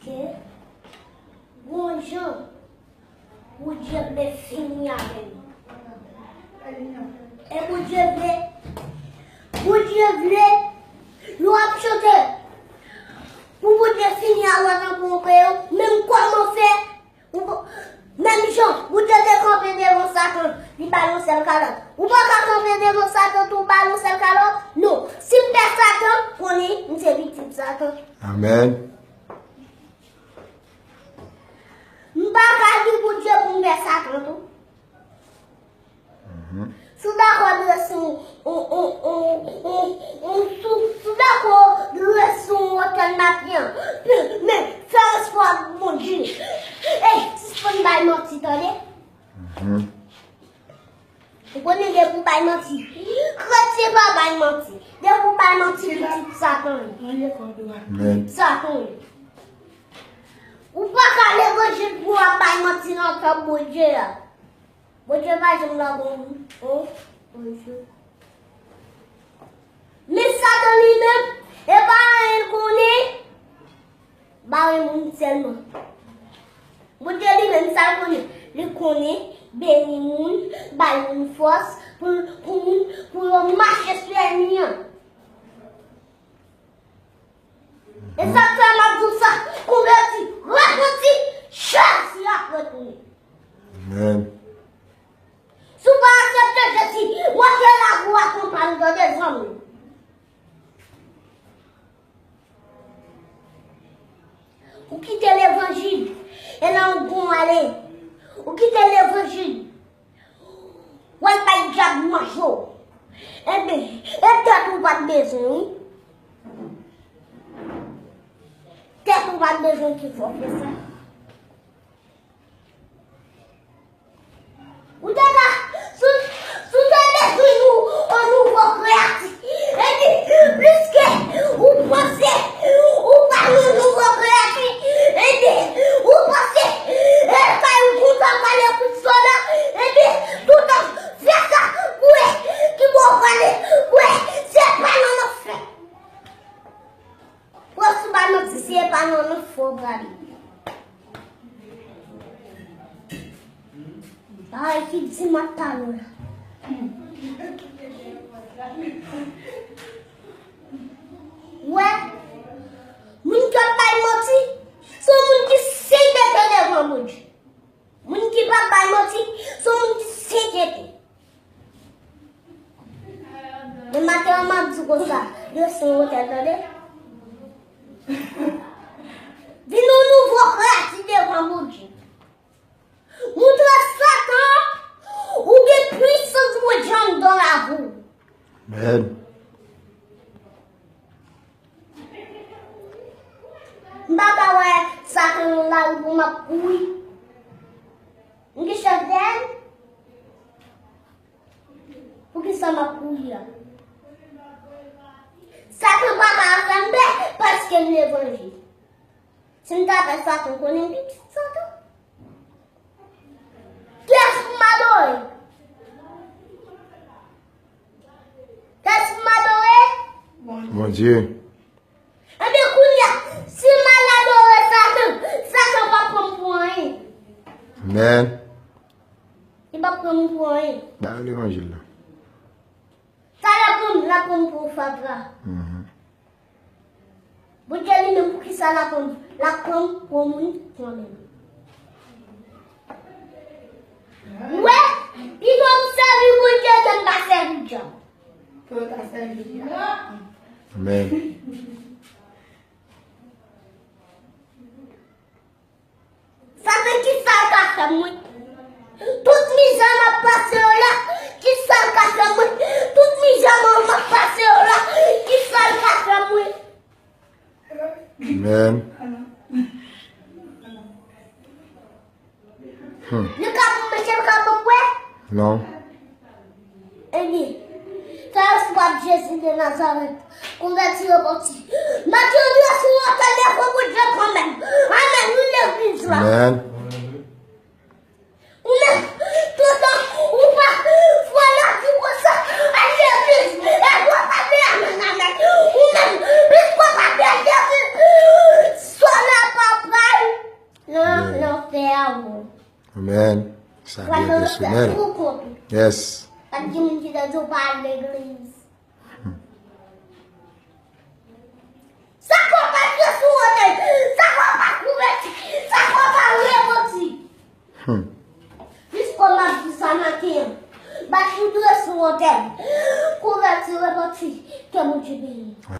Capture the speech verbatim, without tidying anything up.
Ke gon jan Bondye vle fini avè nou. E Bondye vle, Bondye vle, nou ap chante pou Bondye fini avè nou, pou yo menm kòman fè. Ou pa, menm jan, Bondye te kanpe devan Satan, li ba l yon sèl kalòt. Ou pa ka kanpe devan Satan tou, ba l yon sèl kalòt. Non. Si m pè Satan, konnen m se viktim Satan. Amèn. M pa ka di Bondye pou m pè Satan tou. Mhm. Si w dakò dwese yon, yon, yon, yon, yon, si w, si w dakò dwese yon wotè n ap pran, men, men fè respè ak Bondye. Ey, sispann bay manti, tande? Mhm. Ou konnen depi w bay manti, kretyen pa bay manti. Depi w bay manti, pitit Satan ye. Men. Pitit Satan ye. Ou pa ka levanjil pou w ap bay manti nan tanp Bondye a. Bondye pa janm nan bon, bon, bon jou. Men Satan li menm, e pa anyen l konnen, bare moun sèlman. Bondye li menm, sa l konnen, li konnen beni moun, bay moun fòs pou, pou moun, pou yo mache sou ènmi an. E sa k fè m ap di w sa, konvèti, repanti, Jezi ap retounen. Amèn. Si w pa aksepte Jezi, wotè lavi w a konpanye w, tande, zanmi. Ou kite levanjil, e nan yon bon ale. Ou kite levanjil, w al bay dyab manje w. Enben, e tèt ou pa t bezwen, wi. Tèt ou pa t bezwen ki fè w fè sa. Ou te ka, si w, si w te bezwen nou, yon nouvo kreyati. Epi, pliske ou panse ou pa yon nouvo kreyati, epi, ou panse, e, kay ou kontan pale kout soda, epi, toutan, fè sa, kwè, ki bò w prale, kwè, se pa nan lanfè. Pwòs ou pa manti, se pa nan lanfè w prale. Bagay ki di m ap pale w la. Wè, moun k ap bay manti, se yon moun ki senkete devan Bondye. Moun ki p ap bay manti, se yon moun ki senkete. Men maten an, m ap di w konsa, yo se yon wotè, tande. Vin yon nouvo kreyati devan Bondye. Montre Satan ou gen pwisans Bondye anndan lavi w. Amèn. M pa ka wè Satan nan lari pou m ap kouri. M gen chèf dèyè m. Poukisa m ap kouri a? Satan pa ka fè m pè paske m levanjil. Si m ta pè Satan, konnen m pitit Satan. Kiyès pou m adore? Kiyès pou m adore? Bondye. Enben, kounye a, si m al adore Satan, Satan p ap pran m pou anyen. Amèn. Li p ap pran m pou anyen. Ba yo levanjil la. Sa l ap pran m, l ap pran m pou fatra. Mhm. Bondye li menm, poukisa l ap pran m? L ap pran m pou moun ki renmen m. Ou wè, pito m sèvi Bondye ke m pa sèvi djab. Ke w ta sèvi djab. Amèn. Satan, kisa l ka fè m, wi? Tout mizè m ap pase yo la, kisa l ka fè m, wi? Tout mizè m ap pase yo la, kisa l ka fè m, wi? Amèn. Hmm. Li ka pou mete l ka pou kwè? Non. Ebyen, fè respè ak Jezi de Nazarèt. Konvèti, repanti. Mèt yo dwe sou wotè devan Bondye kanmenm. Amèn. Wi, legliz la. Amèn. Ou menm, toutan ou pa fè lavi konsa, al legliz, e w ap di amèn, amèn. Ou menm, piske w pa fè legliz, sòl la pa Amen. Salye Jezi, men. Yes. Gad gen moun ki ta di w pa al legliz. Sa k w pa dwe sou wotèl? Sa k w pa konvèti? Sa k w pa repanti? Hmm. Jis kòm ap di sa maten an. Bat ou dwe sou wotèl. Konvèti, repanti. Ke Bondye beni.